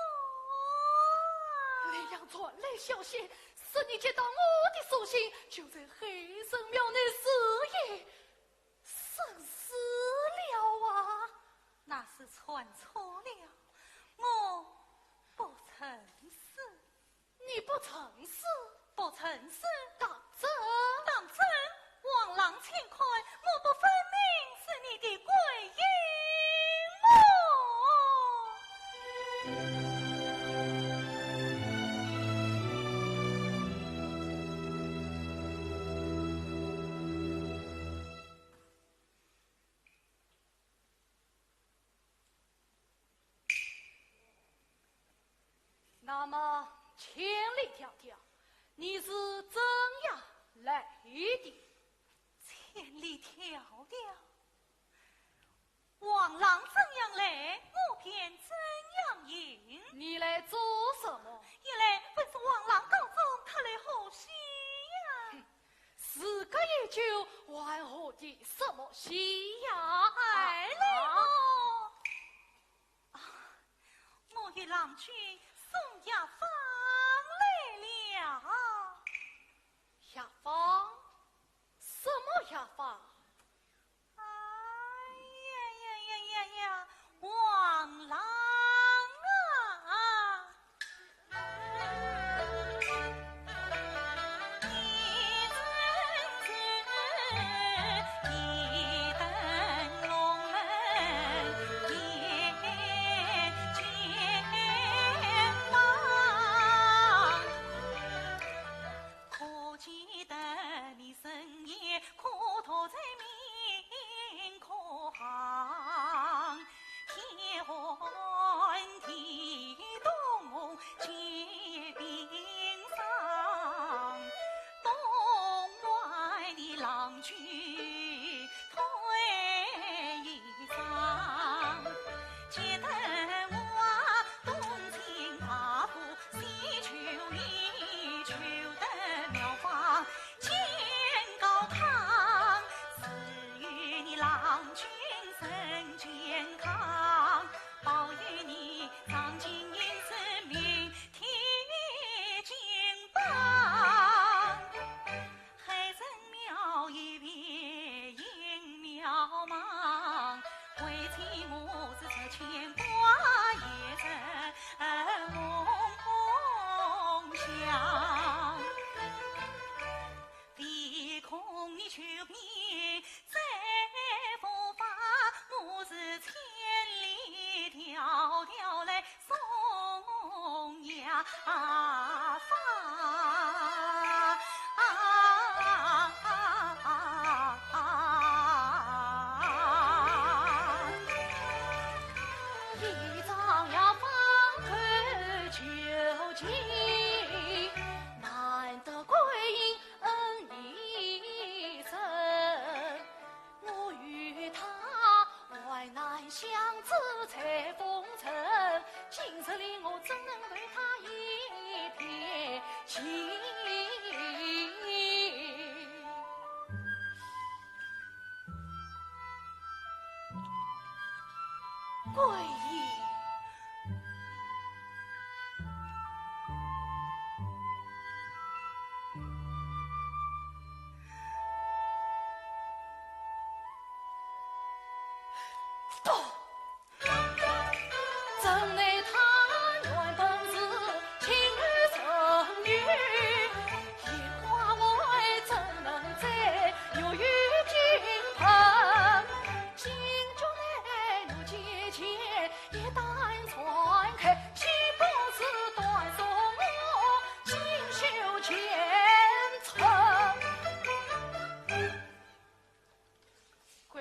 那样传来消息，说你接到我的书信，就在黑神庙内自缢 身死了啊！那是传错了，我不曾死。你不曾死？不曾死。当真？当真。王郎请看，我不分明是你的鬼影么？ 那么，千里迢迢，你是怎样来的？千里迢迢，王郎怎样来，我便怎样应。你来做什么？一来本是王郎告状，他来贺喜呀。 时隔已久，还贺的什么喜呀？二来我，啊，我与郎君送药方来了。药方？什么药方？ 哎呀呀呀呀呀，王郎啊！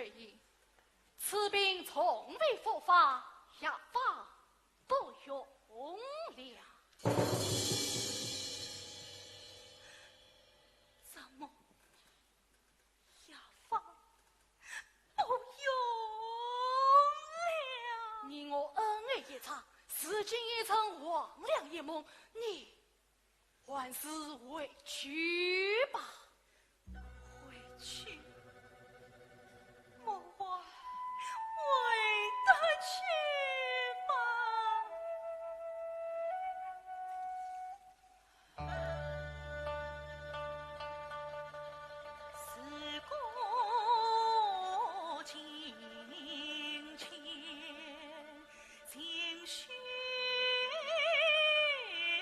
桂英，此病从未复发，药方不用了。怎么，药方不用了？你我恩爱一场，如今已成黄粱一梦，你 还是回去吧。回去？我还回得去吗？时过境迁， 情绪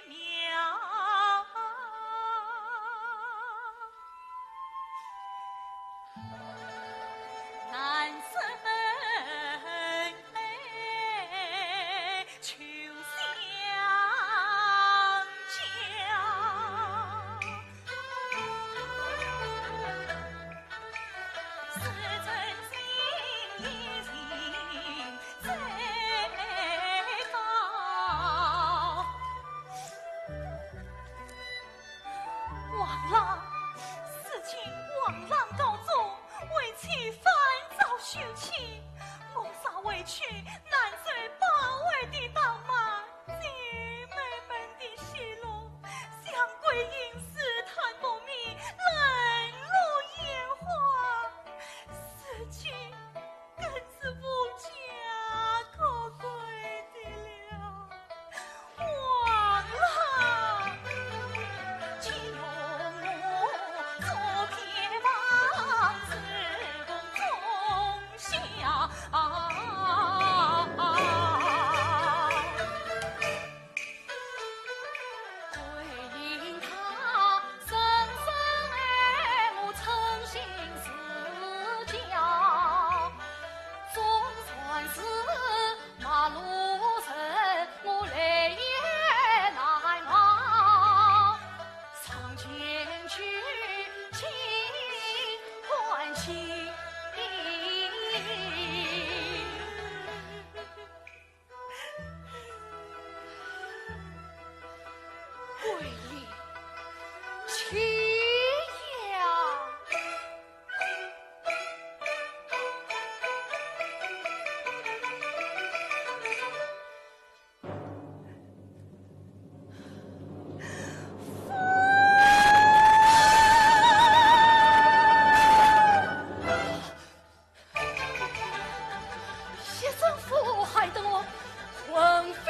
渺。难舍妹妹秋香娇。 王郎，如今王郎高中，为妻烦躁休妻，我若回去，难受胞儿的当骂，姐妹们的奚落，想桂英自叹不明，冷落眼花，如今更是无家可归的了。 王郎，请容我做偏房，侍奉忠孝。桂英她深深爱我，称心如教，总算是 马路人，我泪也难熬，上前去请欢喜。桂英，请呀。 一声呼喊得我魂飞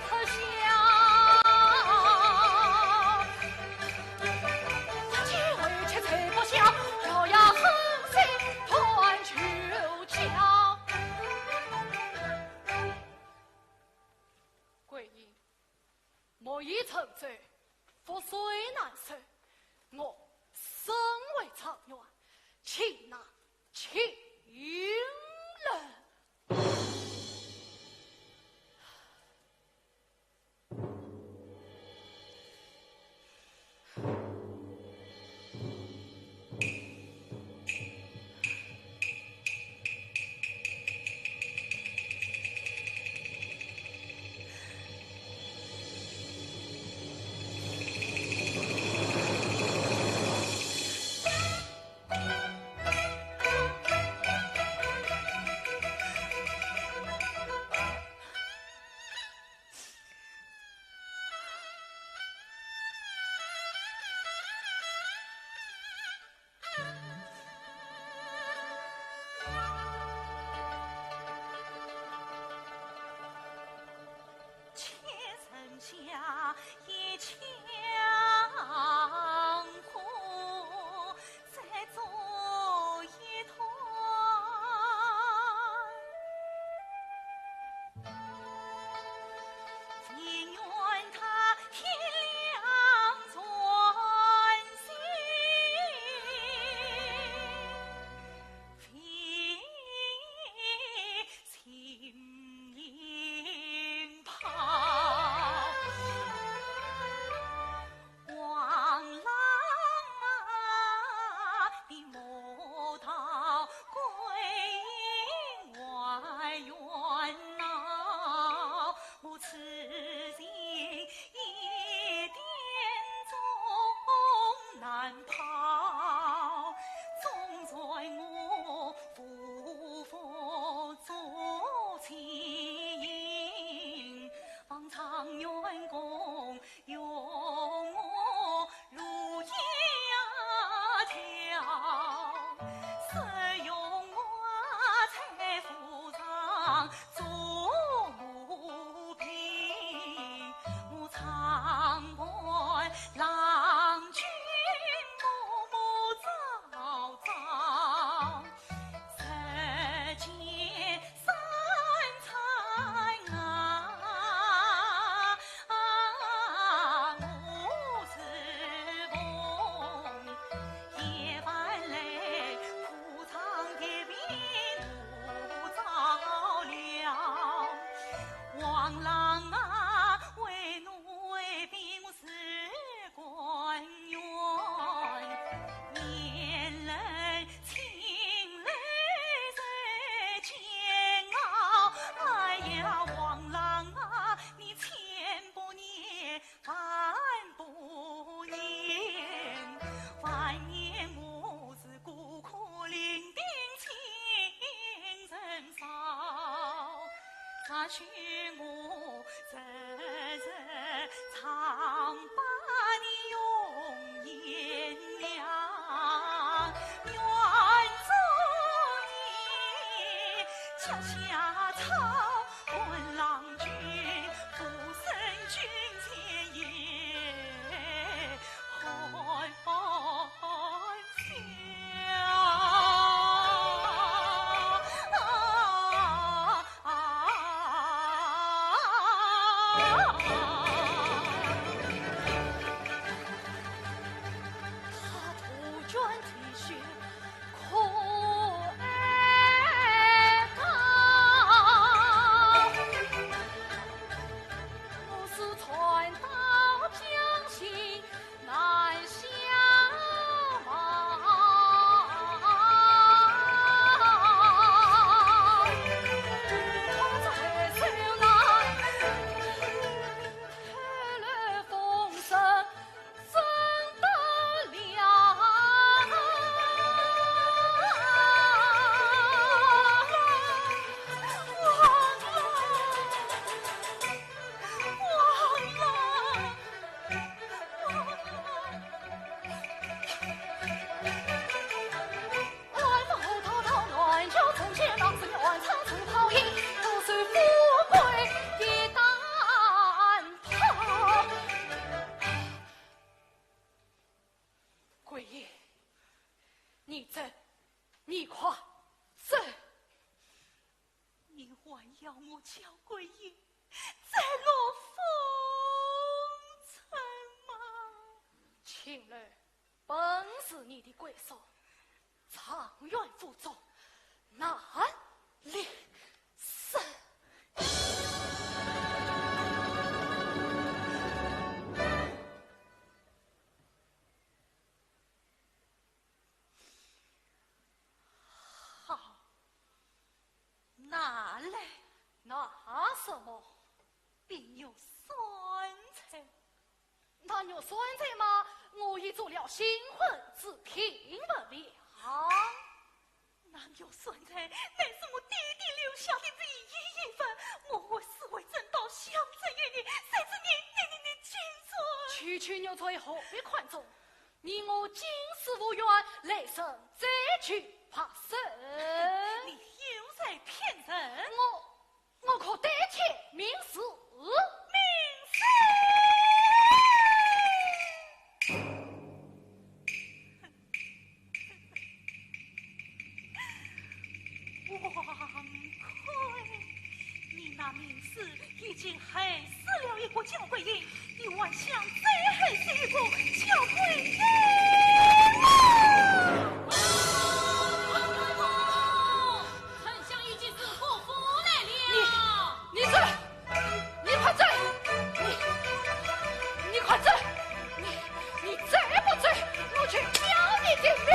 魄散。一见为妻跪不下，咬牙狠心断九窍。桂英， 木已成舟，覆水难收。我身为状元，岂能轻人？桂英，你走，你快走。你还要我叫桂英再落风尘吗？秦楼本是你的归宿，状元府中哪里是？好，拿来。拿什么？碧玉缎钗。那玉缎钗嘛，我已做了新婚，只听不了。那玉缎钗乃是我爹爹留下的唯一一份，我何时会真到相赠于你？谁知你，你，你，你竟然……区区玉簪何必看重？你我今世无缘，来生再聚白首。你又在骗人！我 我可对天盟誓。盟誓！王魁，你那盟誓已经害死了一个焦桂英，你还想再害死一个焦桂英吗？丞相已经是国父来了。你，你走，你快走，你，你快走，你，你再不走，我就要你的命！